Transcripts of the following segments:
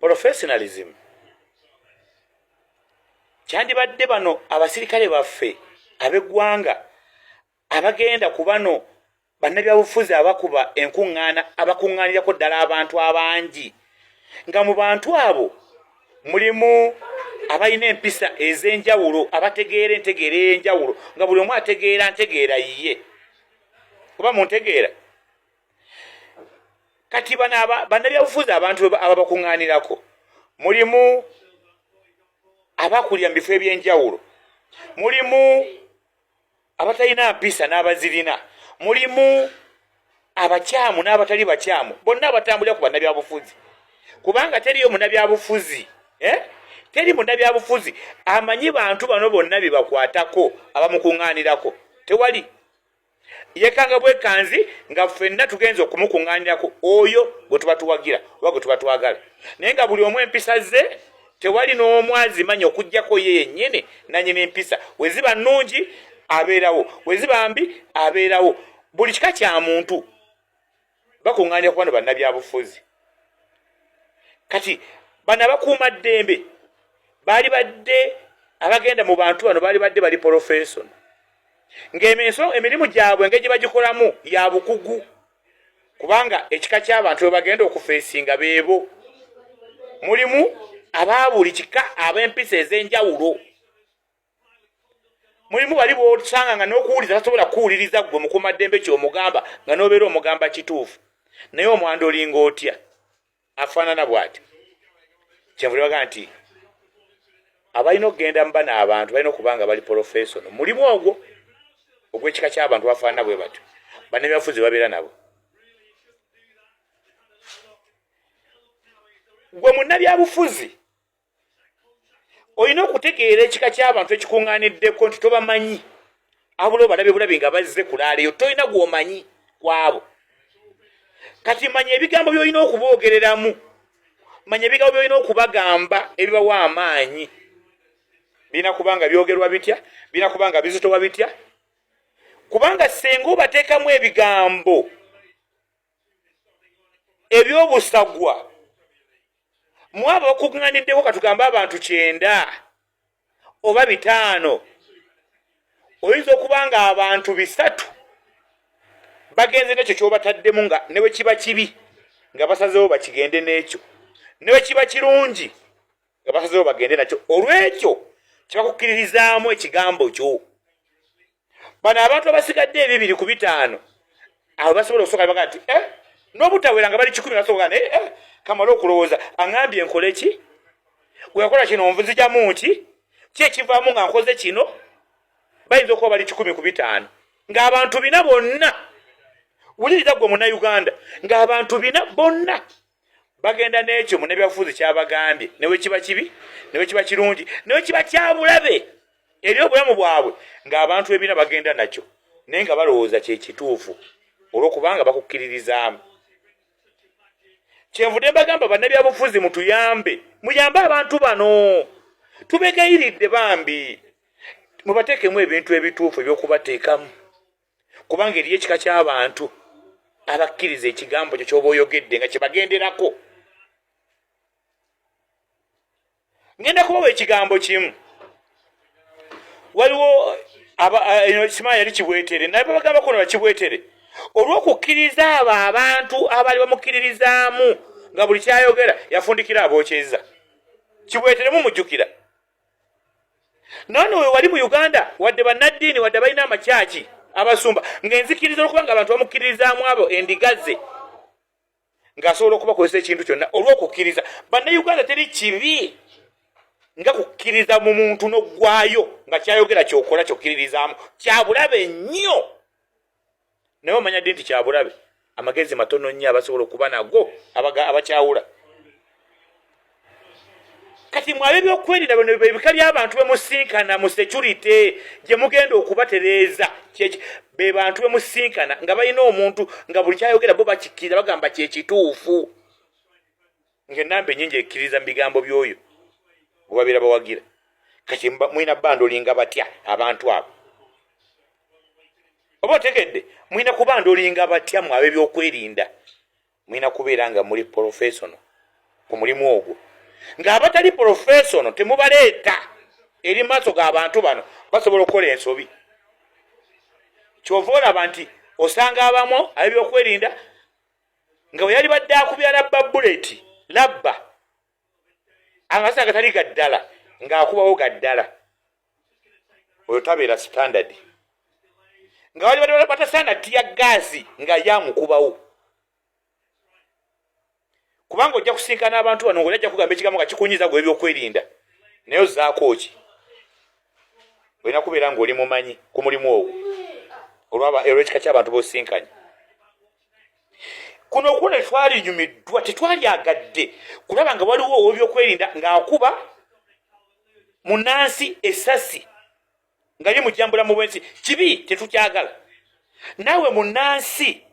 Professionalism kyandibadde bano abasirikale baffe ab'eggwanga abagenda ku bano bannabyabufuzi abakuba enkuŋŋaana, abakuŋŋaanirako ddala abantu abangi, nga mu bantu abo mulimu abalina empisa ez'enjawulo, abategeera entegeera ey'enjawulo, nga buli omu ategeera ntegeera yiye, oba mu ntegeera. Kati bano bannabyabufuzi abantu ababakuŋŋaanirako mulimu abakulira mu bifo eby'enjawulo, mulimu abatalina mpisa n'abazirina, mulimu abakyamu n'abatali bakyamu, bonna abatambulira ku bannabyabufuzi, kubanga teriyo munnabyabufuzi, eh? Teri munnabyabufuzi amanyi bantu bano bonna bye bakwatako abamukuŋŋaanirako, tewali. Yekanga bwekanzi nga ffenna tugenza okumukuŋŋaanirako oyo gwe tuba tuwagira oba gwe tuba twagala, naye nga buli omu empisa ze tewali n'omu azimanyi okuggyako ye yennyini nanyini mpisa. We ziba nnungi abeerawo, we ziba mbi abeerawo. Buli kika kya muntu bakuŋŋaanira ku bano bannabyabufuzi. Kati bano abakuuma ddembe baali badde abagenda mu bantu bano baali badde bali professional, ng'eminso emirimu gyabwe engeri gye bagikolamu ya bukugu, kubanga ekika ky'abantu bwe bagenda okufeesinga beebo mulimu aba buli kika, ab'empisa ez'enjawulo, mulimu bali b'osanga nga n'okuwuliriza tasobola kuwuliriza ggwe mukuumaddembe ky'omugamba, nga n'obeera omugamba kituufu, naye omwanda olinga otya afaanana bw'atyo. Kyenvudde baga nti abalina okugenda mu bano abantu balina okuba nga bali professional mulimu ogwo ogw'ekika ky'abantu bafaanana bwe batyo, bannabyabufuzi babeera nabo. Gwe munnabyabufuzi olina okutegeera ekika ky'abantu ekikuŋŋaaniddeko nti tobamanyi, abula obalabe bulabi nga bazze kulaaleyo, tolina gw'omanyi kwabo. Kati manya ebigambo by'olina okuboogereramu, manya ebigambo by'olina okubagamba ebibawa amaanyi. Birina kuba nga byogerwa bitya? Birina kuba nga bizitowa bitya? Kubanga singa obateekamu ebigambo eby'obusagwa mu abo bakuŋŋaaniddeko, katugambe abantu 90 oba 500, oyinza okuba nga abantu 3 bagenze n'ekyo ky'obataddemu, nga ne bwe kiba kibi nga basazeewo bakigende n'ekyo, ne bwe kiba kirungi nga basazeewo bagende nakyo, olw'ekyo kyebakukkiririzaamu ekigambo kyo. Bano abantu abasigadde 2 ku 5 abo basobola okusooka baga nti n'obutawera nga bali 100, basobola naye kamale okulowooza, aŋambye nkole ki? Weyakola kino nzijamu nki? Ki ekivaamu nga nkoze kino? Bayinza okuba bali 100 ku 5, ng'abantu 4 bonna, wuliriza ggwe Munnayuganda, ng'abantu 4 bonna bagenda n'ekyo munnabyabufuzi kyabagambye, ne bwe kiba kibi, ne bwe kiba kirungi, ne bwe kiba kya bulabe eri obulamu bwabwe, ng'abantu 4 bagenda nakyo, naye nga balowooza kye kituufu olw'okubanga bakukkiririzaamu. Kyenvudde mbagamba, bannabyabufuzi mutuyambe, muyambe abantu bano, tubegayiridde bambi, mubateekemu ebintu ebituufu ebyokubateekamu, kubanga eriyo ekika ky'abantu abakkiriza ekigambo kyo ky'oba oyogedde nga kyebagenderako. Ngenda kubawa ekigambo kimu. Waliwo simanyi yali Kibwetere, naye babagamba kuno Bakibwetere olw'okukkiriza abo abantu abaali bamukkiririzaamu nga buli kyayogera yafundikira abookyeza. Kibwetere mumujjukira? Nono we wali mu Uganda, wadde bannaddiini, wadde balina amakyaki, abasumba, ng'enzikiriza olwokuba nga abantu bamukkiririzaamu abo endiga ze, ng'asobola okubakozesa ekintu kyonna olw'okukkiriza. Bannayuganda, teri kibi nga kukkiriza mu muntu n'oggwayo nga kyayogera kyokola kyokkiririzaamu. Kyabulabe nnyo, naye omanya ddi nti kyabulabe? Amagezi matono nnyo abasobola okuba nago abakyawula. Kati mwabe ebyokwerinda bino ebika by'abantu bemusinkana mu security gye mugenda okubatereeza, be bantu bemusinkana nga balina omuntu nga buli kyayogera bo bakikkiriza, bagamba kyekituufu, ng'ennamba ennyingi ekkiriza mu bigambo by'oyo gwe babeera bawagira. Kati mulina bandolinga batya abantu abo? Oba otegedde, mulina kubandolinga batya mwe ab'ebyokwerinda? Mulina kubeera nga muli professional ku mulimu ogwo. Ng'abatali professional temubaleeta eri maaso g'abantu bano, basobola okukola ensobi. Kyova olaba nti osanga abamu ab'ebyokwerinda nga bwe yali badde akubya rubber bullet, rubber, amasasi agatali ga ddala, ng'akubawo ga ddala. Oyo tabeera standard. Nga bali badde batasaana tear gas, nga yamukubawo, kubanga ojja kusinkana abantu bano ngaoli ajja kugamba ekigambo nga kikunyiza gwe ebyokwerinda, naye ozaako ki? Olina kubeera ng'oli mumanyi ku mulimu ogwo olw'ekika ky'abantu b'osinkanye. Kuno okuwona tetwalinyumiddwa, tetwalyagadde kulaba nga waliwo ow'ebyokwerinda ng'akuba munansi essasi nga limujjambula mu bwensi. Kibi, tetukyagala. Naawe munansi,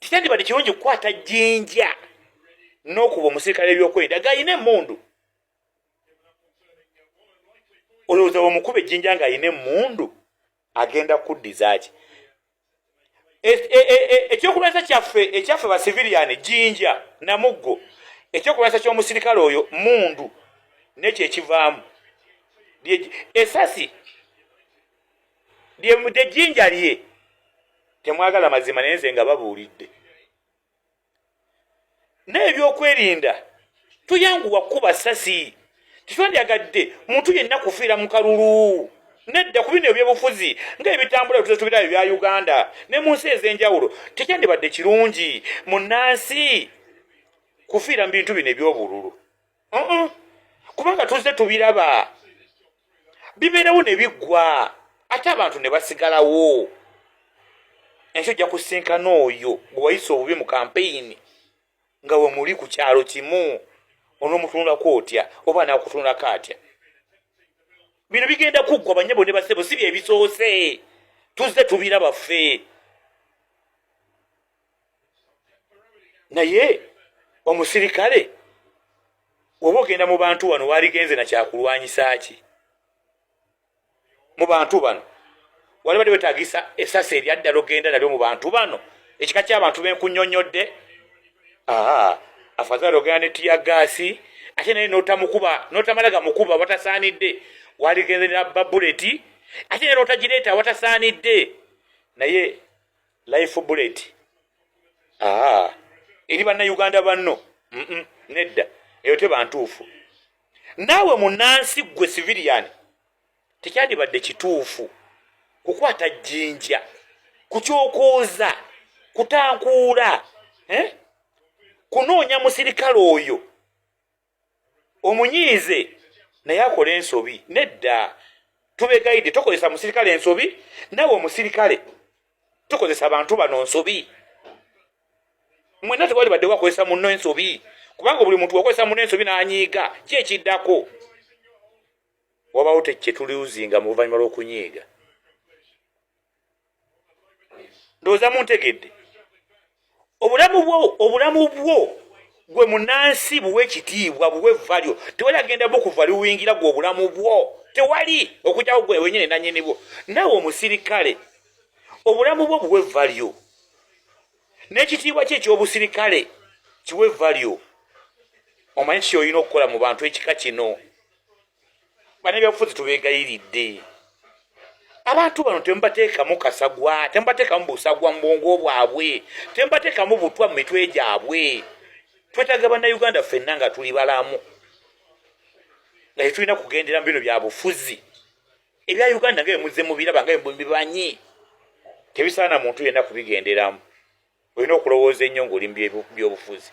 tekyandibadde kirungi kukwata jjinja n'okuba omusirikale ebyokwerinda g'alina emmundu. Olowooza omukuba ejjinja ng'alina emmundu agenda kuddiza ki? Ekyokulwanyisa kyaffe, ekyaffe ba civilian, jjinja namuggo. Ekyokulwanyisa ky'omusirikale oyo mundu, nekyo ekivaamu esasi lyejjinja lye. Temwagala mazima, naye nze nga babuulidde. N'ebyokwerinda tuyanguwa kuba sasi. Tetwandyagadde muntu yenna kufiira mu kalulu, nedda. Ku bino ebyobufuzi ngaebitambula tuze tubirayo bya Uganda ne mu nsi ez'enjawulo, tekyandibadde kirungi munnansi kufiira mu bintu bino ebyobululu, kubanga tuzze tubiraba bibeerawo ne biggwa, ate abantu ne basigalawo. Ensi ojja kusinkana oyo gwe wayisa obubi mu kampeyini nga we muli ku kyalo kimu, onoomutunulako otya oba anaakutunulako atya? Bino bigenda kuggwa, banyabo ne basebo, si byebisoose, tuzze tubiraba ffe. Naye omusirikale oba ogenda mu bantu wano, waligenze nakyakulwanyisa ki mu bantu bano? Wali badde wetagisa esasi eryaddala ogenda nalyo mu bantu bano, ekika ky'abantu benkunyonyodde. Afadhali ogenda ne tear gas, ate naye notamukuba, notamala gamukuba watasaanidde. Waligenze ne rubber bullet, ate naye notagireeta awatasaanidde. Naye live bullet eri Bannayuganda banno, nedda, eyo teba ntuufu. Naawe munansi gwe civilian, tekyandibadde kituufu kukwata jjinja kukyokooza, kutankuula, eh? Kunoonya musirikale oyo omunyiize naye akola ensobi. Nedda, tubegayidde, tokozesa musirikale ensobi, naawe omusirikale tokozesa abantu bano nsobi. Mwenna tewali badde wakozesa munno ensobi, kubanga buli muntu wakozesa munno ensobi n'anyiiga, ki ekiddako? Wabawo tekyetuliuzinga mu luvannyuma lw'okunyiiga. Ndowooza muntegedde. Obulamu bwo, obulamu bwo gwe munansi, buwe ekitiibwa, buwe value. Tewali agenda bukuvaluwingira gwe obulamu bwo, tewali, okujjako gwe wenyini nanyini bwo. Naawe omusirikale, obulamu bwo buwe value, n'ekitiibwa kye eky'obusirikale kiwe value. Omanyi kiki olina okukola mu bantu ekika kino? Bannabyabufuzi, tubeegayiridde, abantu bano temubateekamu kasagwa, temubateekamu busagwa mu bwongo bwabwe, temubateekamu butwa mu mitwe gyabwe. Twetaaga Bannayuganda ffenna nga tuli balamu, nga tetulina kugendera mu bino bya bufuzi ebya Uganda nga bemuzze mubiraba, nga byemubimanyi. Tebisaana muntu yenna kubigenderamu. Olina okulowooza ennyo ng'oli mu byobufuzi.